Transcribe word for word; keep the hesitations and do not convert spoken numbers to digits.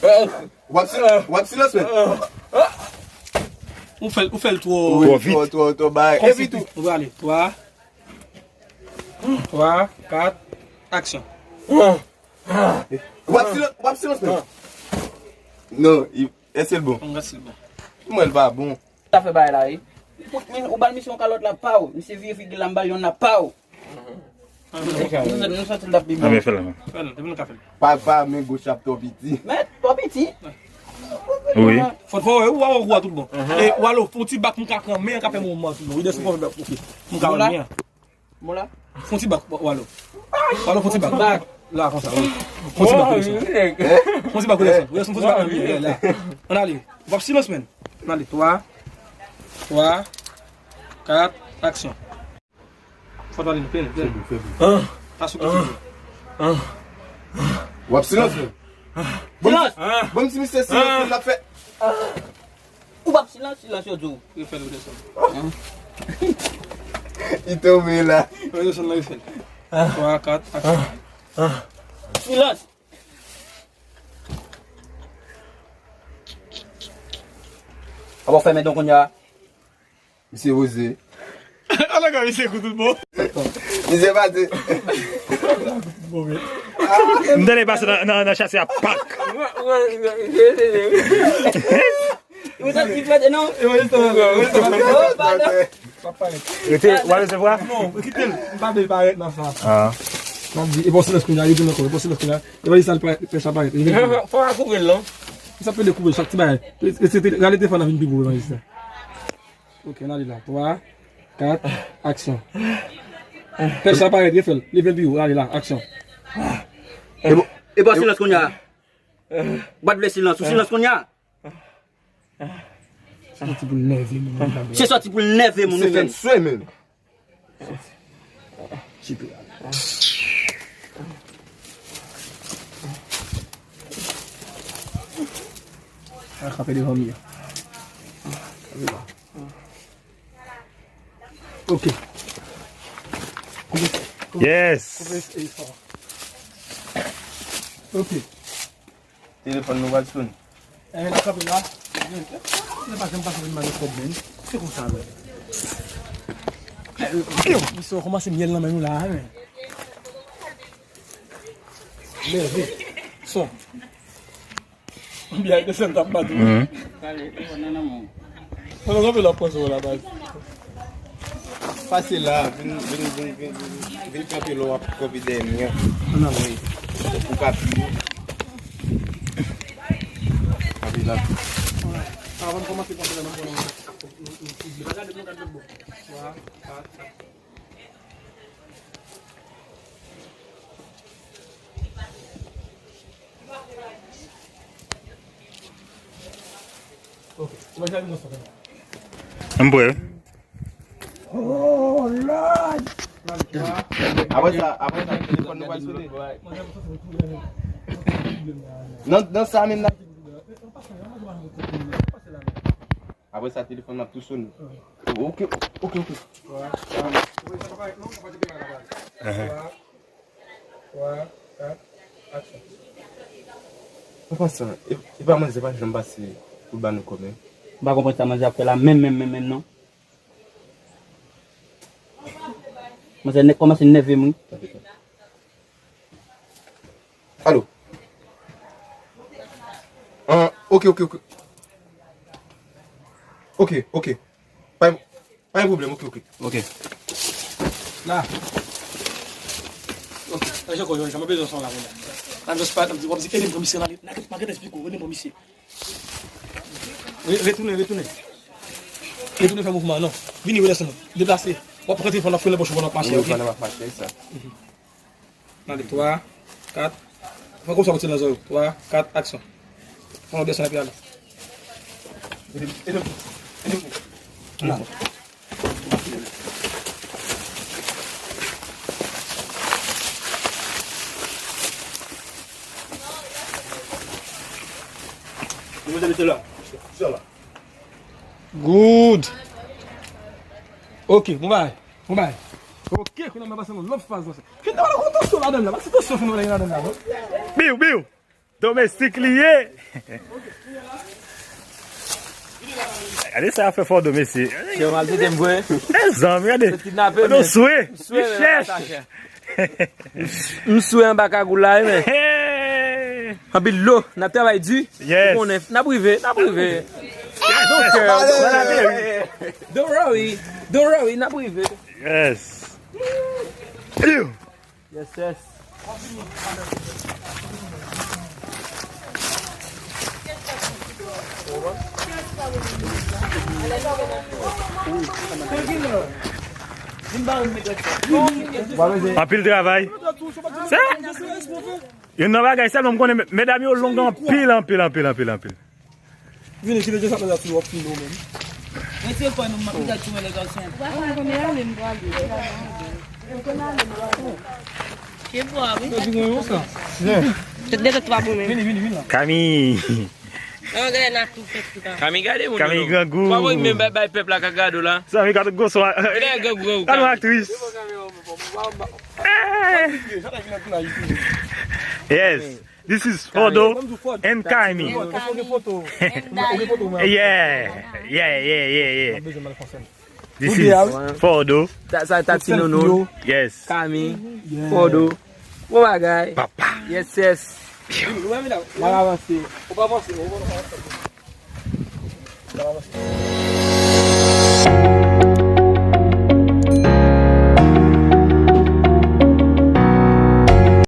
W ap silans, w ap silans, men. Ou fè l, ou fè l twò. Wi, twò vit. Twò, twò, twò bay. Epi tou. Ou prale. Twa. Twa, kat, aksyon. W ap silans, w ap silans, men. Non, èske l bon? Mwen, l pa bon. Sa fè bagay la, wi. Ou ba l misye yon kalòt la, paw. Misye vire figi l la, m ba l yon la, paw. Nou santi l t ap pi bon. Anben, fè l ankò. Fè l, depi nou ka fè l. Pa, pa, men goch ap twò piti. Men, twò piti. Wi. Fò, fò, ou a, ou a tout bon. E, Walo, fè yon ti bak, m ka pran men an, ka fè mouvman tout bon. Wi, desann, fò fè bak, ok. M ka pran men an. Bon la. Fè yon ti bak, Walo. Walo, fè yon ti bak. Bak. La, konsa, wi. Fè yon ti bak, Wilson. Fè yon ti bak, Wilson. Wilson, fè yon ti bak, Wilson. La. Ann ale. W ap silans, men. Ann ale. Twa. Twa. Kat. Aksyon. Fò w ale, plen, plen. Fè bri, fè bri. An. Pa sou ki fè bri. W ap silans, men. Silans! Bon, ti misye silans, l ap fè. Ou p ap silans, silans yo di w. Refè l, redesann. Li tonbe la. Redesann la, refè l. Twa, kat, aksyon. Silans! Apa w fèmen don kounye a? Misye poze. Ala ka misye kou tout bon. Misye pati. M tande pase nan, nan, nan chase a pak. Ou santi flate, non? Oh, padon. Rete, w a resevwa? Non, kite l. M pa vle l parèt nan sa. Ah. M ap di, e bon silans kounye a, e bon silans kounye a. E bon silans kounye a, e bon silans kounye a. Fò a koupe l, non? Sa pede koupe chak ti bagay. Rale telefòn nan vin pi gwo, evanjelis la. Ok, n ale la. Twa, kat, aksyon. Pèch la parèt, refè l. Leve l pi wo, ale la, aksyon. E bon, e bon silans kounye a. Ou pa t vle silans, ou silans kounye a. Se sòti pou l nève moun. Se sòti pou l nève moun, wi, men. Swe, men. A kanpe devan mi an. Ok. Yes. Ok. Telefòn nou pral sone. Eh, la kanpe la. Nèg pa janm pase vin mande kòb, men. Se konsa, men. Misye kòmanse myèl nan men nou la, men. Leve. Son. Byen, desann tap bat ou. Pandan kanpe la pran sou la, baz. Pase la, vin, vin, vin, vin, vin, vin kanpe lè w ap kanpe dèyè mi an. Wi. Ou ka pi. Kanpe la. Avan n kòmanse kanpe la, n ap pran yon. M prè. Oh, Lord! Apre sa, apre sa, telefòn nou pral sone. Nan, nan sa menm nan. Apre sa, telefòn nan ap tou sone. Ok, ok, ok. An pasan, e, e pa manzè pa janm pase pou ba nou kòb, men. M pa konprann sa manzè ap fè la, menm, menm, menm, menm, non. Manzè nèk kòmanse nève m, wi. Alo. Ah, ok, ok, ok. Ok, ok. Pa, pa gen pwoblèm, ok, ok. Ok. La. Ok. Ajan kò yo, jan mwen bezwen son la, mwen la. Nan just pa, w ap di, ede m pran misye nan, nan, nan, nan, esplike w, ede m pran misye. Re-, retounen, retounen. Retounen fè mouvman an, non. Vini, redesann. Deplase. W ap pran telefòn nan, fè nan pòch ou pandan w ap mache, ok? Pandan w ap mache, sa. N ale, twa, kat. Fè konsa, w tire nan zòrèy ou. Twa, kat, aksyon. Fè yon desann epi ale. Ede m, ede m, ede m. N ale. Good. Ok, bon bagay. Bon bagay. Ok, kounye a m pase nan lòt faz la. Ki ta wè konn tansyon ladann la, pa ti tansyon fè nou ladann la, non? Biw, biw. Domestik li ye. Gade sa y ap fè Fòdo, mesye. Yo maltrete m vre. Mezanmi, gade. Fòdo swe. Li chèch. M swe anba kagoul la wi, men. Anpil dlo, n ap travay di. Ou konnen, n ap rive, n ap rive. Don't care, don't worry, don't worry, n ap rive. Yes. Yes, yes. Anpil travay. Sa? Youn nan bagay sèlman m konnen, medam yo long anpil, anpil, anpil, anpil, anpil. Vini, kite Joseph nan sou w ap filme w menm. Mwen se fò nou, m ap gade sou mwen lè gason. Mwen konn ale, m prale. Mwen konn ale, m prale. Ke bwa, wi. Yo di mwen yon sa. Tout de twa pou mwen. Vini, vini, vini la. Kami. Anglè nan tou fèt tout an. Kami gade moun. Kami grangou. Pa voye men bay, bay pèp la ka gade w la. Sa mi gade gwo son. Gade grangou, grangou. Gade aktris. Yes. This is Fòdo and Kami. Yeah, yeah, yeah, yeah, yeah. This is Fòdo. Sa, sa, ta ti nono. Yes. Kami. Fòdo. Bon bagay. Papa. Yes, yes. N ap avanse. Ou pa avanse, ou pa avanse.